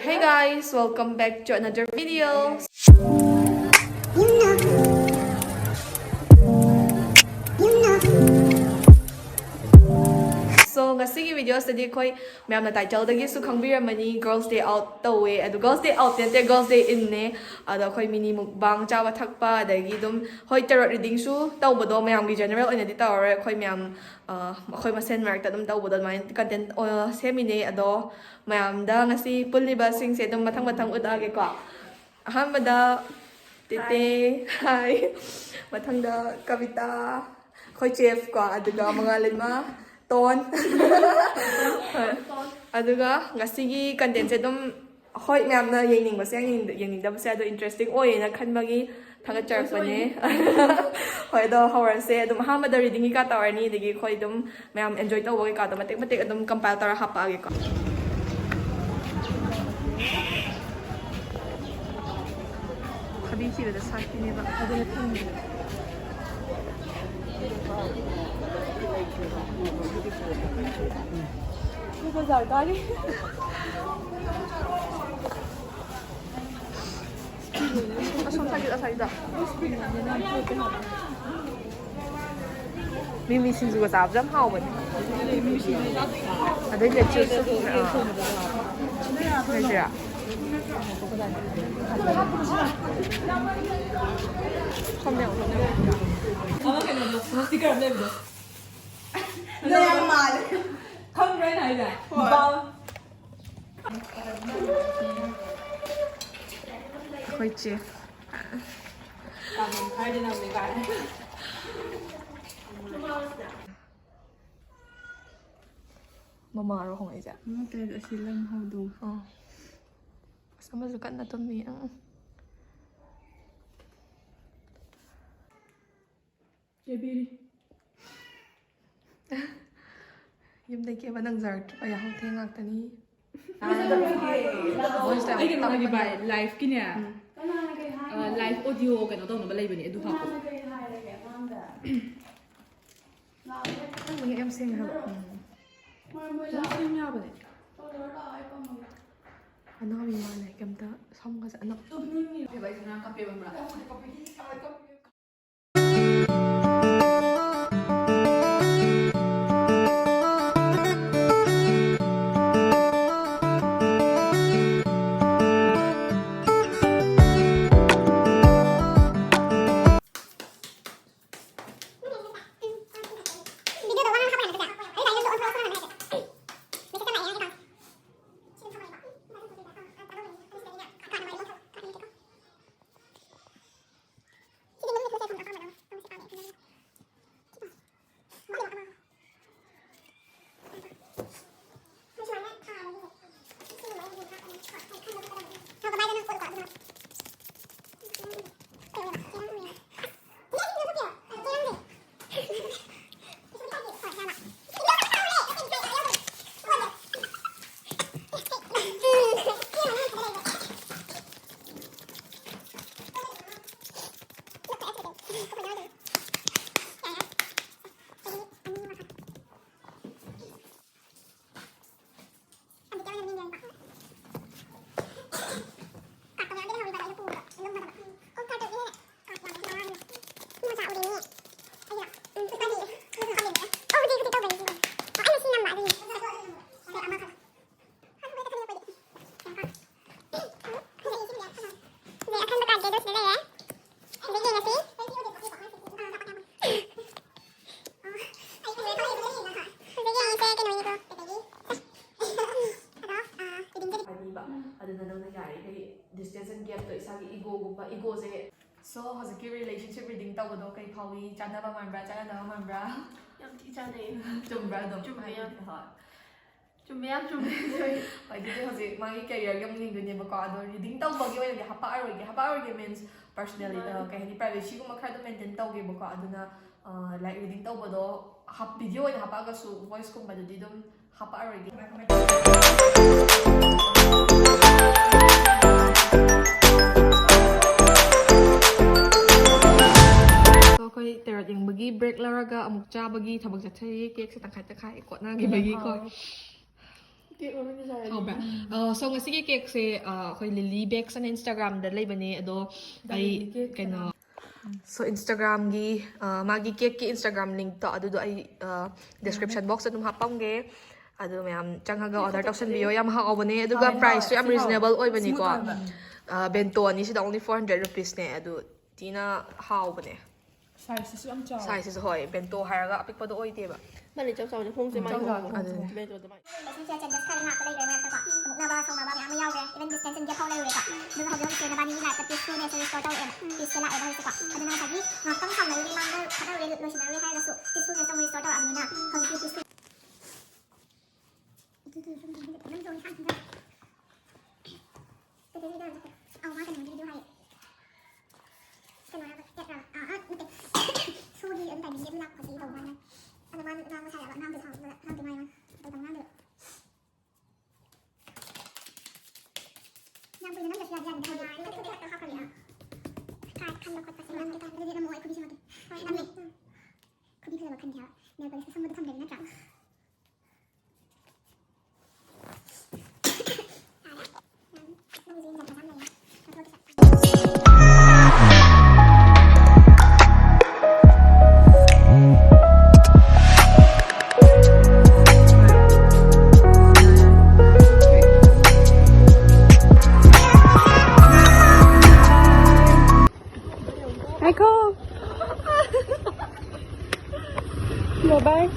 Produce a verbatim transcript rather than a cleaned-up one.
Hey guys, welcome back to another video. So, ꯉꯁꯤꯒꯤ video ꯁꯤꯗꯗꯤ ꯑꯩꯈꯣꯏ ꯃꯌꯥꯝꯅ title ꯗꯒꯤꯁꯨ ꯈꯪꯕꯤꯔꯝꯃꯅꯤ, Girls' Day Out ꯇꯧꯋꯦ꯫ ꯑꯗꯨ Girls' Day Out ꯅꯠꯇꯦ, Girls' Day In ꯅꯦ꯫ ꯑꯗꯣ ꯑꯩꯈꯣꯏ mini mukbang, ꯆꯥꯕ ꯊꯛꯄ, ꯑꯗꯒꯤ ꯑꯗꯨꯝ, ꯍꯣꯏ, tarot reading ꯁꯨ ꯇꯧꯕꯗꯣ ꯃꯌꯥꯝꯒꯤ general ꯑꯣꯏꯅꯗꯤ ꯇꯧꯔꯔꯣꯏ, ꯑꯩꯈꯣꯏ ꯃꯌꯥꯝ, ꯑ, ꯑꯩꯈꯣꯏ ꯃꯁꯦꯟ ꯃꯔꯛꯇ ꯑꯗꯨꯝ ꯇꯧꯕꯗꯣ ꯑꯗꯨꯃꯥꯏꯅ content, ꯑ, ꯁꯦꯝꯃꯤꯅꯦ꯫ ꯑꯗꯣ ꯃꯌꯥꯝꯗ ꯉꯁꯤ ꯄꯨꯜꯂꯤꯕꯁꯤꯡꯁꯦ ꯑꯗꯨꯝ ꯃꯊꯪ ꯃꯊꯪ ꯎꯠꯂꯛꯑꯒꯦꯀꯣ꯫ ꯑꯍꯥꯟꯕꯗ ꯇꯦꯇꯦ꯫ Hi꯫ ꯃꯊꯪꯗ ꯀꯕꯤꯇꯥ, ꯑꯩꯈꯣꯏ chef ꯀꯣ, ꯑꯗꯨꯒ ꯃꯉꯥꯜꯂꯩꯃ, ꯇꯣꯟ꯫ ꯍꯣꯏ꯫ ꯑꯗꯨꯒ ꯉꯁꯤꯒꯤ content ꯁꯦ ꯑꯗꯨꯝ, ꯍꯣꯏ, ꯃꯌꯥꯝꯅ ꯌꯦꯡꯅꯤꯡꯕꯁꯦ ꯌꯦꯡꯅꯤꯡ-, ꯌꯦꯡꯅꯤꯡꯗꯕꯁꯦ ꯑꯗꯣ interesting ꯑꯣꯏꯌꯦꯅ ꯈꯟꯕꯒꯤ ꯊꯥꯒꯠꯆꯔꯛꯄꯅꯦ꯫ ꯍꯣꯏ, ꯑꯗꯣ ꯍꯧꯔꯁꯦ꯫ ꯑꯗꯨꯝ ꯑꯍꯥꯟꯕꯗ reading ꯀꯩꯀꯥ ꯇꯧꯔꯅꯤ, ꯑꯗꯒꯤ ꯑꯩꯈꯣꯏ ꯑꯗꯨꯝ ꯃꯌꯥꯝ enjoy ꯇꯧꯕ ꯀꯩꯀꯥꯗꯣ ꯃꯇꯦꯛ ꯃꯇꯦꯛ ꯑꯗꯨꯝ compile ꯇꯧꯔ ꯍꯥꯞꯄꯛꯑꯒꯦꯀꯣ꯫ ꯊꯕꯤ ꯊꯤꯕꯗ ꯁꯥꯠꯄꯤꯅꯦꯕ꯫ ꯑꯗꯨꯅ ꯊꯝꯃꯤꯅꯦ꯫ ꯕꯖꯥꯔ ꯀꯥꯔꯤ꯫ ꯑꯁꯣꯝ ꯁꯥꯏꯗ, ꯑꯁꯥꯏꯗ꯫ ꯃꯤꯃꯤ ꯁꯤꯡꯖꯨꯒ ꯆꯥꯕꯁꯨ ꯌꯥꯝ ꯍꯥꯎꯕꯅꯦ꯫ ꯑꯗꯩ ꯂꯦꯆꯤꯁꯨ꯫ ꯑꯥ꯫ ꯂꯩꯁꯤꯔꯥ? ꯁꯣꯝꯗ ꯌꯦꯡꯉꯣ, ꯁꯣꯝꯗ ꯌꯦꯡꯉꯣ꯫ ꯑꯃ ꯀꯩꯅꯣꯗꯣ, sticker ꯑꯃ ꯂꯩꯕꯗꯣ꯫ ꯅꯪ ꯌꯥꯝ ꯃꯥꯜꯂꯦ꯫ ꯈꯪꯕ꯭ꯔꯥ ꯑꯩꯅ ꯍꯥꯏꯁꯦ? ꯍꯣꯏ꯫ ꯑꯩꯈꯣꯏ ꯆꯦ꯫ ꯃꯃꯥꯔꯣ ꯍꯣꯡꯉꯛꯏꯁꯦ? ꯅꯠꯇꯦ, ꯑꯁꯤ ꯂꯝ ꯍꯧꯗꯣꯡ꯫ ꯑꯣ꯫ ꯑꯁ, ꯑꯃꯁꯨ ꯀꯟꯅ ꯇꯨꯝꯃꯤ꯫ ꯑꯪ꯫ ꯀꯦꯕꯤꯔꯤ꯫ ꯌꯨꯝꯗꯩ ꯀꯦꯕ ꯅꯪꯖꯔꯛꯇ꯭ꯔꯕ? ꯌꯥꯍꯧ ꯊꯦꯡ ꯉꯥꯛꯇꯅꯤ꯫ ꯃꯣꯏꯁꯤꯗ ꯑꯩ ꯀꯩꯅꯣ ꯍꯥꯏꯒꯦ ꯇꯞꯄꯅꯦ꯫ ꯚꯥꯏ, live ꯀꯤꯅꯦ꯫ ꯎꯝ꯫ ꯑ, live audio ꯀꯩꯅꯣ ꯇꯧꯅꯕ ꯂꯩꯕꯅꯦ, ꯑꯗꯨ ꯍꯥꯞꯄꯣ꯫ ꯅꯪ ꯃꯌꯦꯛ ꯌꯥꯝ ꯁꯦꯡꯉꯦ ꯍꯥꯏꯕ꯫ ꯎꯝ꯫ ꯑꯗꯨꯝ ꯁꯦꯝ ꯌꯥꯕꯅꯦ꯫ ꯀꯣꯂꯔ ꯂꯥꯛꯑꯣ, ꯑꯩ ꯄꯥꯝꯃꯒꯦ꯫ ꯑꯅꯥꯕꯤ ꯃꯥꯜꯂꯦ꯫ ꯀꯩꯝꯇ ꯁꯝꯒꯁꯦ ꯑꯅꯥ ꯇꯨꯝꯅꯤꯡꯉꯤ꯫ ꯀꯩꯕ ꯑꯩꯁꯦ ꯉꯔꯥꯡ ꯀꯞꯄꯦꯕ ꯈꯪꯕ꯭ꯔꯥ? ꯑꯅꯤꯕ꯫ ꯑꯗꯨꯅ ꯅꯪꯅ ꯌꯥꯔꯤꯈꯩ distance and gapꯇꯣ ꯏꯁꯥꯒꯤ ꯏꯒꯣꯒꯨꯝꯕ, ꯏꯒꯣꯁꯦ꯫ So, ꯍꯧꯖꯤꯛꯀꯤ relationship reading ꯇꯧꯕꯗꯣ ꯀꯩ ꯐꯥꯎꯏ? ꯆꯥꯟꯅꯕ ꯃꯥꯟꯕ꯭ꯔꯥ, ꯆꯥꯟꯅꯗꯕ ꯃꯥꯟꯕ꯭ꯔꯥ? ꯌꯥꯝ ꯊꯤ ꯆꯥꯟꯅꯩ꯫ ꯆꯨꯝꯕ꯭ꯔꯥ ꯑꯗꯨꯝ? ꯆꯨꯝꯃꯦ ꯌꯥꯝ꯫ ꯍꯣꯏ꯫ ꯆꯨꯝꯃꯦ ꯌꯥꯝ ꯆꯨꯝꯃꯦ꯫ ꯍꯣꯏ, ꯑꯗꯨꯗꯤ ꯍꯧꯖꯤꯛ ꯃꯥꯒꯤ careerꯒꯤ ꯑꯃꯨꯛ ꯌꯦꯡꯗꯣꯏꯅꯦꯕꯀꯣ꯫ ꯑꯗꯣ reading ꯇꯧꯕꯒꯤ ꯑꯣꯏꯅꯗꯤ ꯍꯥꯄꯛꯑꯔꯣꯏꯒꯦ꯫ ꯍꯥꯄꯛꯑꯔꯣꯏꯒꯦ means personally, ꯃꯥꯅꯦ꯫ ꯑ, ꯀꯩ ꯍꯥꯏꯅꯤ, privacyꯒꯨꯝꯕ ꯈꯔ ꯑꯗꯨꯝ maintain ꯇꯧꯒꯦꯕꯀꯣ꯫ ꯑꯗꯨꯅ, ꯑ, like reading ꯇꯧꯕꯗꯣ ꯍꯥꯞ-, video ꯑꯣꯏꯅ ꯍꯥꯄꯛꯑꯒꯁꯨ voiceꯀꯨꯝꯕꯗꯨꯗꯤ ꯑꯗꯨꯝ ꯍꯥꯄꯛꯑꯔꯣꯏꯒꯦ꯫ ꯑꯗꯣ ꯑꯩꯈꯣꯏ tarot ꯌꯦꯡꯕꯒꯤ break ꯂꯧꯔꯒ ꯑꯃꯨꯛ ꯆꯥꯕꯒꯤ ꯊꯕꯛ ꯆꯠꯊꯔꯤ꯫ Cakeꯁꯦ ꯇꯪꯈꯥꯏ ꯇꯪꯈꯥꯏ ꯀꯣꯠꯅꯈꯤꯕꯒꯤꯀꯣ꯫ ꯌꯥꯝ ꯍꯥꯎꯋꯦ꯫ ꯍꯥꯎꯕ꯭ꯔꯥ? ꯑ, so ꯉꯁꯤꯒꯤ ꯀꯦꯛꯁꯦ, ꯑ, ꯑꯩꯈꯣꯏ ꯂꯤꯂꯤ ꯕꯦꯛꯁ ꯑꯅ ꯏꯟꯁꯇꯥꯒ꯭ꯔꯥꯝꯗ ꯂꯩꯕꯅꯦ, ꯑꯗꯣ ꯑꯩ ꯀꯩꯅꯣ, so ꯏꯟꯁꯇꯥꯒ꯭ꯔꯥꯝꯒꯤ, ꯑ, ꯃꯥꯒꯤ ꯀꯦꯛꯀꯤ ꯏꯟꯁꯇꯥꯒ꯭ꯔꯥꯝ ꯂꯤꯡꯛꯇꯣ ꯑꯗꯨꯗꯣ ꯑꯩ, ꯑ, ꯗꯤꯁꯀ꯭ꯔꯤꯞꯁꯟ ꯕꯣꯛꯁ ꯑꯗꯨꯝ ꯍꯥꯞꯄꯝꯒꯦ꯫ ꯑꯗꯣ ꯃꯌꯥꯝ ꯆꯪꯉꯒ ꯑꯣꯔꯗꯔ ꯇꯧꯁꯟꯕꯤꯌꯣ꯫ ꯌꯥꯝ ꯍꯥꯎꯕꯅꯦ, ꯑꯗꯨꯒ ꯍꯥꯎꯋꯦ, ꯄ꯭ꯔꯥꯏꯁꯁꯨ ꯌꯥꯝ ꯍꯥꯎꯋꯦ, ꯔꯤꯖꯅꯦꯕꯜ ꯑꯣꯏꯕꯅꯤꯀꯣ꯫ Smooth ꯑꯣꯏꯕ꯫ ꯑ, ꯕꯦꯟꯇꯣ ꯑꯅꯤꯁꯤꯗ only four hundred rupeesꯅꯦ꯫ ꯑꯗꯨ ꯊꯤꯅ ꯍꯥꯎꯕꯅꯦ꯫ ꯁꯥꯏꯖꯁꯤꯁꯨ ꯌꯥꯝ ꯆꯥꯎꯋꯦ꯫ ꯁꯥꯏꯖꯁꯤꯁꯨ, ꯍꯣꯏ, ꯕꯦꯟꯇꯣ ꯍꯥꯏꯔꯒ ꯑꯄꯤꯛꯄꯗꯣ ꯑꯣꯏꯗꯦꯕ꯫ ꯃꯥꯅꯦ, ꯏꯆꯥꯎ ꯆꯥꯎꯅ ꯈꯣꯡꯁꯦ ꯃꯥꯅ ꯆꯥꯎ ꯆꯥꯎ ꯈꯣꯡ꯫ ꯑꯗꯨꯅꯦ꯫ ꯕꯦꯟꯇꯣ ꯑꯗꯨꯃꯥꯏꯅ꯫ ꯁꯤꯁꯦ ꯆꯦꯟꯖꯦꯁ ꯈꯔ ꯂꯥꯛꯄ ꯂꯩꯈ꯭ꯔꯦ ꯃꯔꯛꯇꯀꯣ꯫ ꯑꯃꯨꯛꯅꯕ ꯁꯥꯎꯅꯕ ꯃꯌꯥꯝ ꯑꯃ ꯌꯥꯎꯈ꯭ꯔꯦ꯫ Even distance gap ꯐꯥꯎ ꯂꯩꯔꯨꯔꯦꯀꯣ꯫ ꯑꯗꯨꯒ ꯍꯧꯖꯤꯛ ꯍꯧꯖꯤꯛꯁꯦ ꯅꯕꯥꯅꯤꯒꯤ ꯂꯥꯏꯐꯇ peacefulness restore ꯇꯧꯔꯛꯑꯦꯕ꯫ Peaceꯁꯦ ꯂꯥꯛꯑꯦꯕ ꯍꯧꯖꯤꯛꯁꯦꯀꯣ꯫ ꯑꯗꯨꯅ ꯉꯁꯥꯏꯒꯤ ꯉꯥꯛꯇꯪ ꯁꯥꯎꯅꯔꯨꯔꯦ, ꯉꯥꯡꯅ ꯈꯠꯅꯔꯨꯔꯦ, ꯂꯣꯏꯁꯤꯟꯅꯔꯨꯔꯦ ꯍꯥꯏꯔꯒꯁꯨ peacefulness ꯑꯃꯨꯛ restore ꯇꯧꯔꯛꯑꯕꯅꯤꯅ ꯍꯧꯖꯤꯛꯇꯤ peaceful ꯑꯗꯨꯗꯤ ꯁꯨꯝ ꯅꯪꯁꯨ ꯑꯃꯨꯛ ꯁꯥꯡꯈꯤꯗ꯭ꯔꯥ? ꯀꯩꯗꯧꯔꯤꯅꯣ? ꯑꯧ, ꯃꯥ ꯀꯩꯅꯣꯒꯤ video ꯍꯥꯏꯌꯦ꯫ ꯀꯩꯅꯣ ꯍꯥꯏꯕ, app ꯔꯕ? ꯑꯥ, ꯑꯥ, ꯅꯠꯇꯦ꯫ Showꯒꯤ ꯑꯗꯨꯝ timingꯒꯤ ꯑꯗꯨꯝ ꯂꯥꯛꯄ ꯈꯣꯠꯄꯒꯤ ꯇꯧꯕ ꯋꯥꯅꯦ꯫ ꯑꯗꯣ ꯃꯥ ꯉꯥꯡꯕ ꯁꯥꯏ ꯍꯥꯏꯕ, ꯉꯥꯡꯗꯣꯏ ꯁꯥꯎꯕꯗꯨꯗ ꯉꯥꯡꯗꯦ ꯃꯥ ꯍꯥꯏꯕ꯫ ꯇꯧꯗꯕ ꯉꯥꯡꯗꯣꯏꯕ꯫ ꯌꯥꯝ ꯀꯨꯏꯅ ꯅꯝꯗ꯭ꯔꯁꯨ ꯌꯥꯗꯤ ꯌꯥꯅꯤꯗ, ꯍꯥꯏꯗꯤ ꯈꯛ ꯈꯛ ꯍꯦꯛꯇ ꯍꯥꯞꯈ꯭ꯔꯕꯅꯤꯅ꯫ Card ꯈꯟꯕ ꯈꯣꯠꯄꯁꯦ ꯌꯥꯝ ꯀꯩꯀꯥ꯫ ꯑꯗꯨꯗꯤ ꯅꯝꯃꯣ, ꯑꯩ ꯈꯨꯕꯤꯁꯦ ꯃꯇꯦꯛ꯫ ꯍꯣꯏ, ꯅꯝꯃꯦ꯫ ꯈꯨꯕꯤ ꯐꯖꯕ ꯈꯟꯒꯦ ꯍꯥꯏꯕ꯫ Nail polish ꯑꯁꯪꯕꯗꯣ ꯊꯝꯗ꯭ꯔꯗꯤ ꯅꯠꯇ꯭ꯔꯥ? ꯉꯥꯏꯈꯣ꯫ Bye bye.